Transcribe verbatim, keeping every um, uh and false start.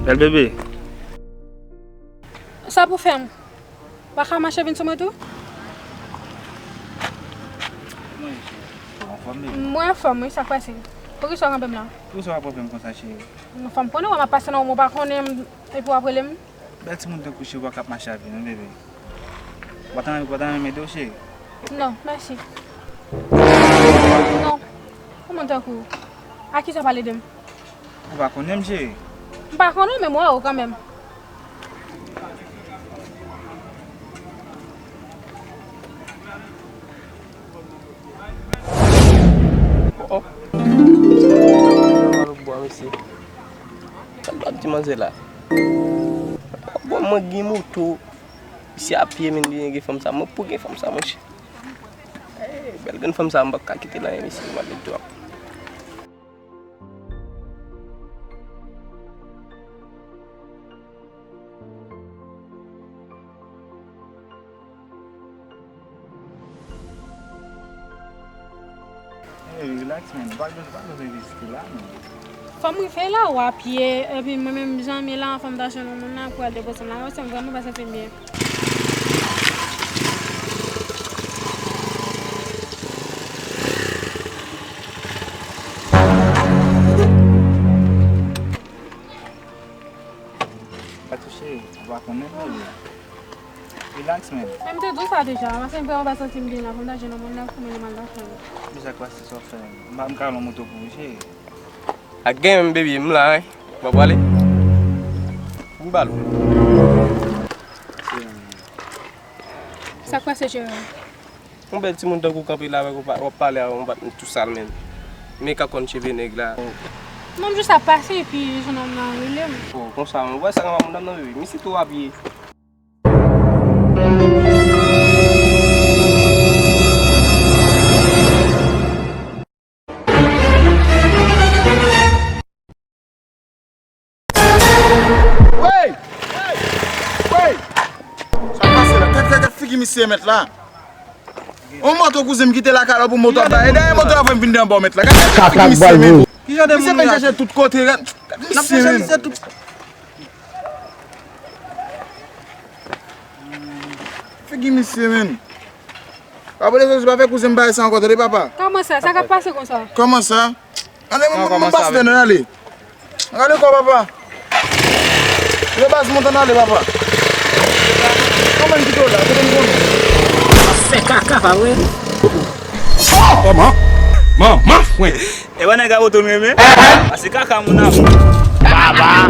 Bèl bebe. Sa pou fè m? Pa ka mache vin sou mwen tou? Mwen, cheri, ou anfòm, bebe? Mwen anfòm, wi, sa k pase? Poukisa w ranpe m la? Poukisa w ap ranpe m konsa, cheri? Non, fò m konnen, w ap pase nan yon mwen pa konnen m, epi w ap rele m. Bèl timoun tankou cheri w pa ka ap mache avè nou, bebe. W pa ta, w pa ta renmen ede w, cheri? Non, mèsi. Non. Yon moun tankou w, a kisa w pral ede m? Ou pa konnen m, cheri? M pa konnen w, men m wè w kanmenm. Oh, oh. Bwa, mesye. Sa l ap di manzè la? Bon, mwen gen moto. Misye a pye, men li gen fanm sa. Mwen pou gen fanm sa, monchè. Eh, bèl grenn fanm sa, m p ap ka kite l anyen, mesye. M ap met twòp. Hey, relax, man. Pa bezwen, pa bezwen vizite la, man. Fò m rive la, w a pye, epi mwen menm, jan m ye la, fò m ta jwenn yon moun la pou al depoze m la. Paske m vrèman pa santi m byen. Pa touche, ou pa konnen, bebe. Relax, man. Men m te di w sa deja, paske m vrèman pa santi m byen la, fò m ta jwenn yon moun la pou mwen, m al nan fanm. Men sa k pase, sa w fè? M pa, m ka al yon moto pou ou, cheri. Ak gen menm, bebe, m la, wi. Mwen prale. M ba l ou. Sa k pase, cheri? Yon bèl timoun tankou w kanpe la avèk ou, w ap pale avè m, w ap tou sal menm. Men ka kòn cheve nèg la. Non, m jis ap pase epi jennonm nan rele m. Oh, konsa, mwen wè sa nan moun nan, bebe. Misye twò abiye. Wey! Wey! Sa pase la? Gad, gad, gad figi misye mèt la. On moto kouzen m kite lakay la pou moto ap bay. E dèyè moto a fè m vin anba w mèt la. Gad, gad figi misye men. Misye vin chache tout kote. Gad, gad misye men. Figi misye men. Pa pale sòs, pa fè kouzen m bagay sa ankò, tande papa. Kòman sa? Sa k ap pase konsa? Kòman sa? Ale, mwen, mwen pase dèyè nou, ale. Ale kò, papa. Yo baz montan ale, papa. Kòman m kite w la? Kote m konnen? Fè kaka, pa vre? Oh, man. Man, man, fwen. E pa nèg a moto m renmen. Pase kaka, mon amour. Baba.